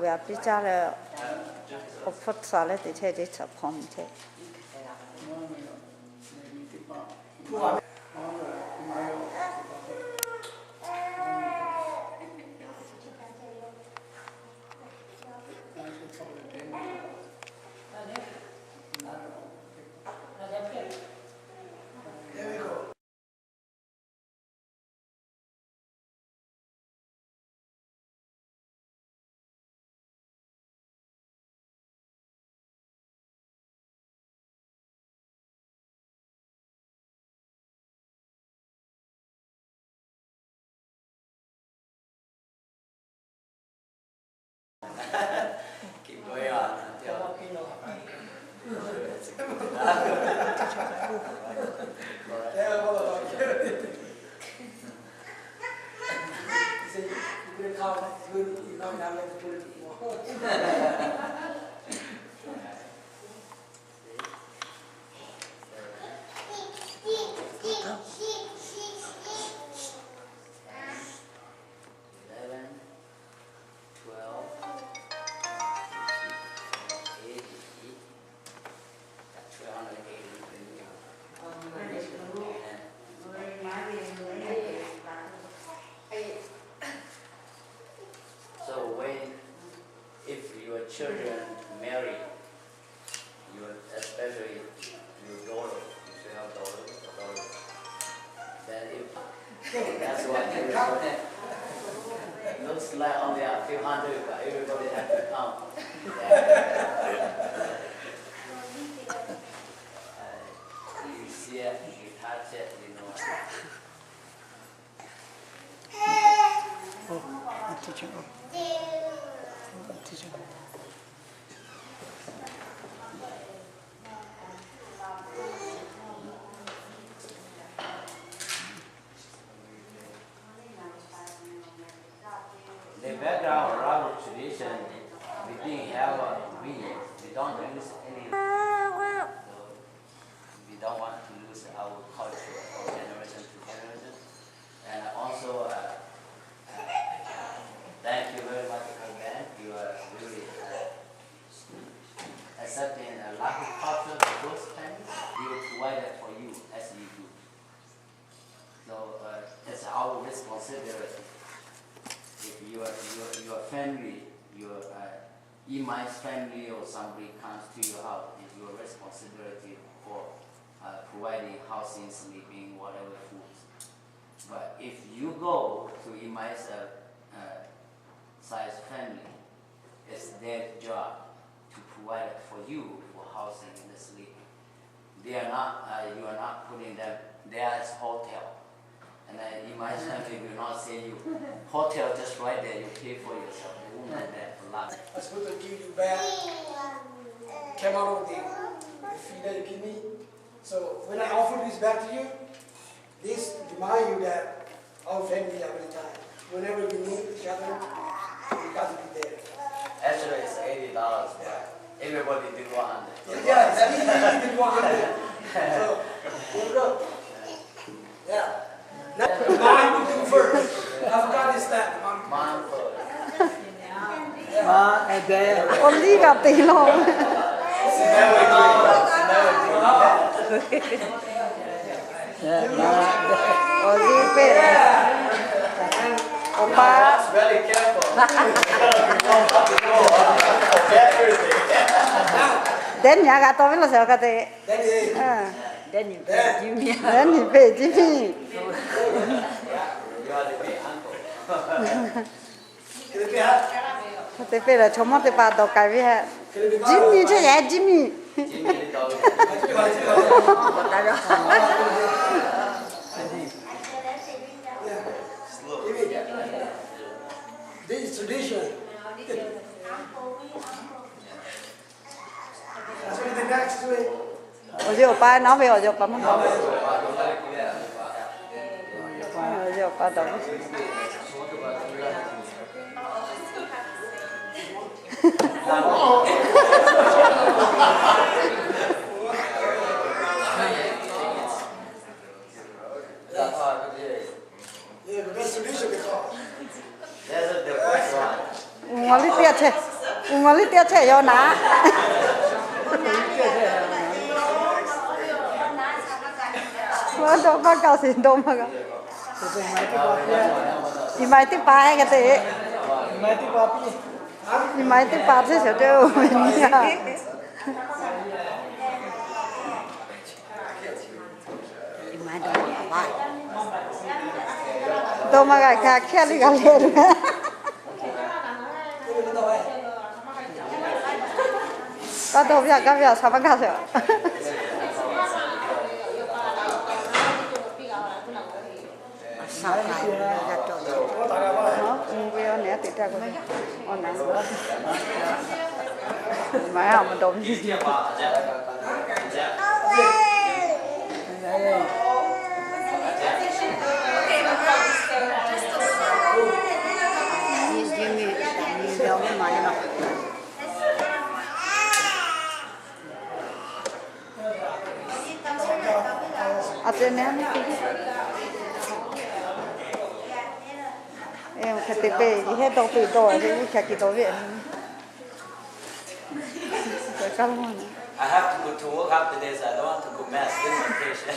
Yaꞈ piˇ caˇ leh, awˬ hpfuhˇ htaꞈ leh teꞈ chehˇ teˇ htaꞈ hpaw mi chehˇ. Keep going on until eleven, twelve, eighty, two hundred eighty. So when, if your children marry, your, especially your daughter, if you have daughter, daughter, then if, that's what you, looks like only a few hundred, but everybody has to come. Yeah. Uh, you see it, you touch it, you know. Oh, I'm teaching. Oh, I'm teaching. The background of our tradition, we didn't have a ring. We don't use any. We don't want to lose our culture from generation to generation. And also, uh, uh, thank you very much again. You are really, uh, accepting a lot of culture the first time. We will provide it for you as you do. So, uh, it's our responsibility. If your, your, your family, your, uh, immigrant family or somebody comes to your house, it's your responsibility for, uh, providing housing, sleeping, whatever food. But if you go to immigrant, uh, uh, size family, it's their job to provide for you for housing and the sleeping. They are not, uh, you are not putting them there as hotel. And then immigrant family will not say you, hotel just right there, you pay for yourself. They won't do that for long. I'm supposed to give you back, came out of the, the feed that you give me. So when I offer this back to you, this remind you that our family every time, whenever we meet each other, we got to be there. Actually, it's eighty dollars, but everybody did one hundred. Yeah, it's easy to do one hundred. So, here we go. Yeah. Now, mom will do first. I forgot this time. Mom. Mom first. Mom and dad. Awˬ liˇ g'a te laˇ. Awˬ liˇ peˆ. Awˬ pa. Dehˉ nyi a g'a taw ve law shehˍ awˬ ka te. Dehˉ nyi peˆ Jimmy. Te peˆ lehˬ, chaw mawˇ teˇ hpaˍ dawˬ k'ai ve ha. Jimmy chehˇ yaꞈ, Jimmy. This is tradition. Awˬ yawˇ awˬ pa nawˉ ve, awˬ yawˇ awˬ pa maˇ nawˉ ve. Awˬ yawˇ awˬ pa dawˬ ve. Awˬ liˇ teˇ g'aˇ chehˇ. Chehˇ yaw naˍ. Dawˇ maˇ gaˇ sheˍ, dawˇ maˇ gaˇ. Iˍ maˍ teˇ hpaˍ hk'e te. Iˍ maˍ teˇ hpaˍ teˇ sheˍ te oˬ ve nyi a. Dawˇ maˇ g'a hk'e, hk'e le g'a leh. Kaˇ dawˇ ve a, gaˇ ve a, sha maˇ gaˇ sheˍ. A ceh neh, hk'e te peuˬ, yehˇ dawˇ peuˬ dawˇ ve, uˉ hk'e te dawˇ ve. I have to go to work after this. I don't want to go mess with my patient.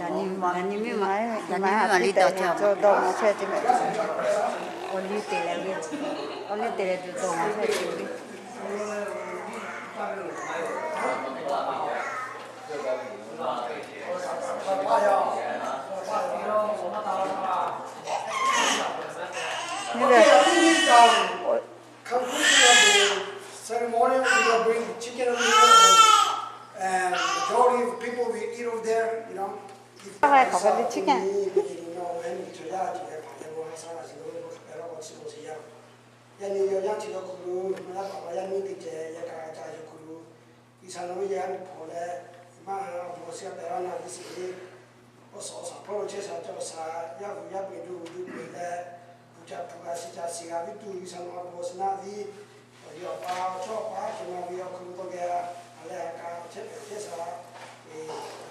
Daꞈ nyi ma, daꞈ nyi ma, daꞈ nyi ma liꞈ dawˬ chehˇ. Awˬ liˇ te leh ve, awˬ liˇ te leh tuˬ dawˬ ma chehˇ ve. Conclusion of the ceremony, we will bring the chicken over here, and, and majority of people will eat over there, you know. If, you know, any to that, you have, you know, Yaꞈ nyi yaˇ chi lawˬ hk'aw lo, maˇ yaˇ paˍ maˇ yaˇ miˇ teˇ ceh yaꞈ kaꞈ ca yuˬ hk'aw lo, G'uiˬsha nawˬ ve yaˇ miˇ hpawˇ leh, maˇ ha awˬ bon awˬ shinˉ a pehˍ laˇ na teˇ shiˍ le. Awˬ suhˍ awˬ suhˍ hpawˇ lo chehˇ sha cawˬ sha, yaˇ hui yaˇ peuˬ duˬ duˬ peuˬ leh, hpu ca hpu g'a shiˍ ca shiˍ g'a viˉ tuˬ G'uiˬsha nawˬ awˬ bon awˬ shinˉ naˆ viˉ, awˬ yawˇ awˬ pa awˬ chawˇ awˬ pa hk'e ma ve awˬ hk'aw lo tawˇ geh a leh, a kaꞈ chehˇ pehˍ chehˇ sha, e,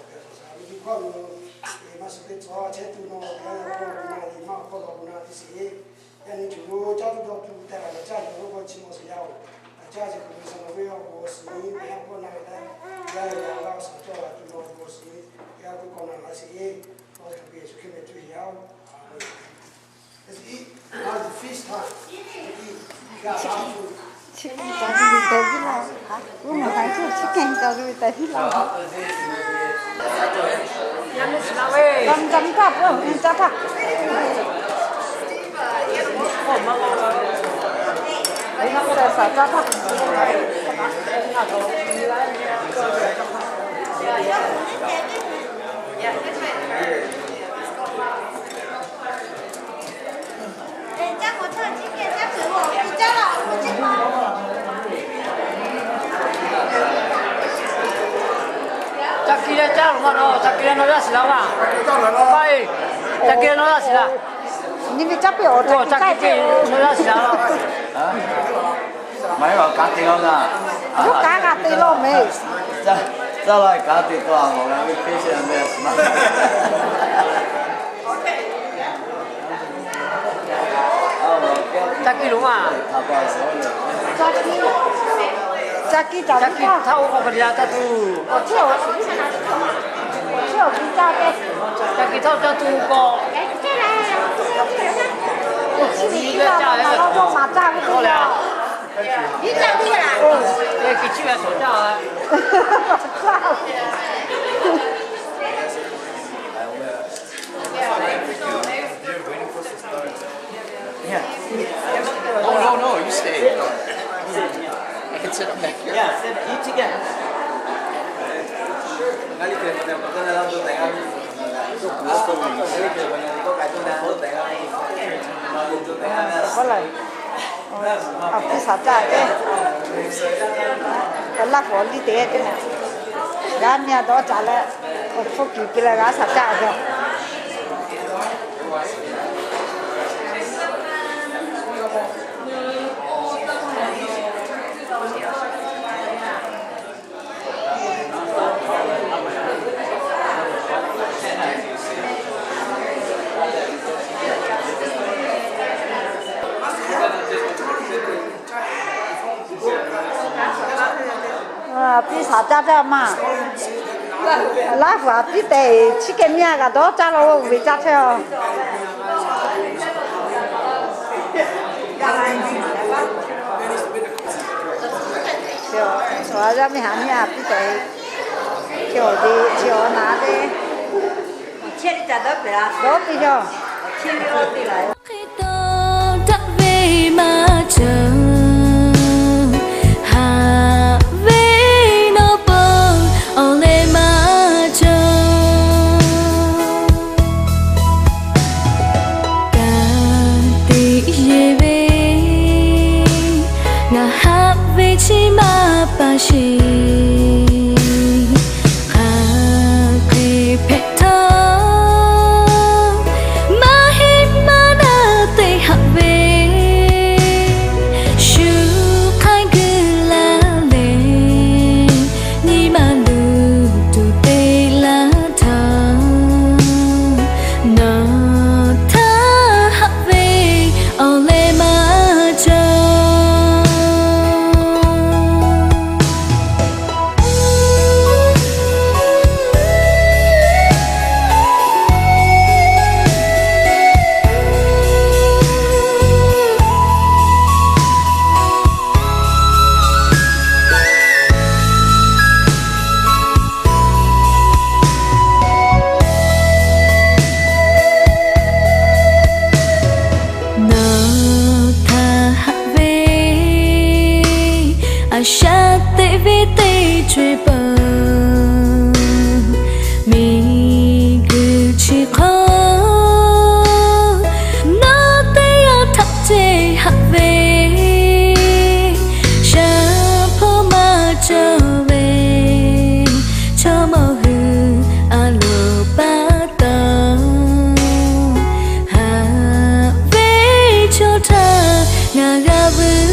pehˍ sha sha ve teˇ hkawˇ lo, e, maˇ suh teˇ tcuh chehˇ tuˬ nawˬ awˬ bon awˬ shinˉ naˆ viˉ maˇ awˬ hpawˇ lo awˬ bon naˆ teˇ shiˍ. Yaꞈ nyi tuˬ lo caˇ tuˬ dawˇ tuˬ tehꞈ g'a caˇ yuˬ lo k'o chi mawˬ sheˍ yaˇ oˬ. A caˇ chi hk'e G'uiˬsha nawˬ ve awˬ bon awˬ shinˉ naˆ viˉ maˇ awˬ hpawˇ naˆ leh, yaˇ yaˇ g'a awˬ suhˍ cawˬ la tuˬ nawˬ awˬ bon awˬ shinˉ g'a k'oˆ k'awꞈ na g'a sheˍ. Nawˬ hk'e ve Yeˍsuˆ Hkriꞈ meh tuˬ yaˇ oˬ. Let's eat. Now is the feast time. Let's eat. Chicken taˍ ve te viˉ laˇ. Uˉ maˬ hk'a cawˇ chicken taˍ ve te viˉ laˇ. Ca mvuh taˇ, ca mvuh taˇ. Uˉ maˬ k'oˆ leh saˍ caˇ taˇ. Ca ki leh caˇ loˬ ma nawˬ, ca ki leh nawˬ yaˇ shiˍ la ma. Paˇ e, ca ki leh nawˬ yaˇ shiˍ la. Nyi ve caˇ piˇ awˬ, ca ki leh nawˬ yaˇ shiˍ la. Maˇ heˆ, kaˉ te laˇ na. Yawˇ kaˉ g'a te laˇ meh. Caˇ laˇ kaˉ te tawˆ a mawˬ g'a ve hk'e sheˍ meh. Ca ki loˬ ma. Ca ki, ca ki taˍ ve htaˇ oˇ k'o hk'e te yaˇ caˇ tuˬ. Awˬ chehˇ awˬ, awˬ chehˇ awˬ gu caˇ te. Ca ki htaˇ caˇ tuˬ k'o. Chi ve caˇ ve, maˇ caˇ ve teˇ yanˇ. Yinˉ caˇ piˇ laˬ. Chi ve shawˍ caˇ a. Yeah. Oh, no, no, you stay. I can sit up back here. Yeah, sit, eat together. Sure. Awˬ hpu shaˍ caˇ ve, awˬ laˇ hpaw liˇ te te, g'a mya dawˇ caꞈ leh, awˬ hpu kiˬ piˇ leh g'a shaˍ caˇ ve. Piˇ shaˍ caˇ caˇ maˇ. Laˇ huˍ aꞈ piˇ tehꞈ chiˉ keh miˇ a kaꞈ dawˇ caˇ la oˇ ve caˇ chehˇ a. Yaˇ miˇ haꞈ miˇ a piˇ tehꞈ, chi awˬ ve chi awˬ na le, dawˇ piˇ yaˇ. Hk'e taw daꞈ ve maˇ cawˬ, haꞈ ve nawˬ pon awˬ leh maˇ cawˬ. Ka tiꞈ yeˬ ve, ngaˬ haꞈ ve chi maˇ pa sheˍ. Hk'aˬ hk'e hpehꞈ htawˇ, maˇ heˆ maˇ naˆ teˇ haꞈ ve, shu hk'aiˉ guiˇ laˇ leh, nyi ma luˬ tuˬ te laˇ htaˇ, nawˬ htaꞈ haꞈ ve awˬ leh maˇ cawˬ. Nawˬ htaꞈ haꞈ ve, a shaꞈ teꞈ ve teˇ co-e peuˬ, miˬguiˬ chi hk'oˆ nawˬ teˇ yanˇ htaꞈ ceˇ haꞈ ve, shaˍ hpoˇ maˇ cawˬ ve, chaw mawˇ hui a loˍ pa taw, haꞈ ve chaw htaˇ ngaˬ g'a vuiˬ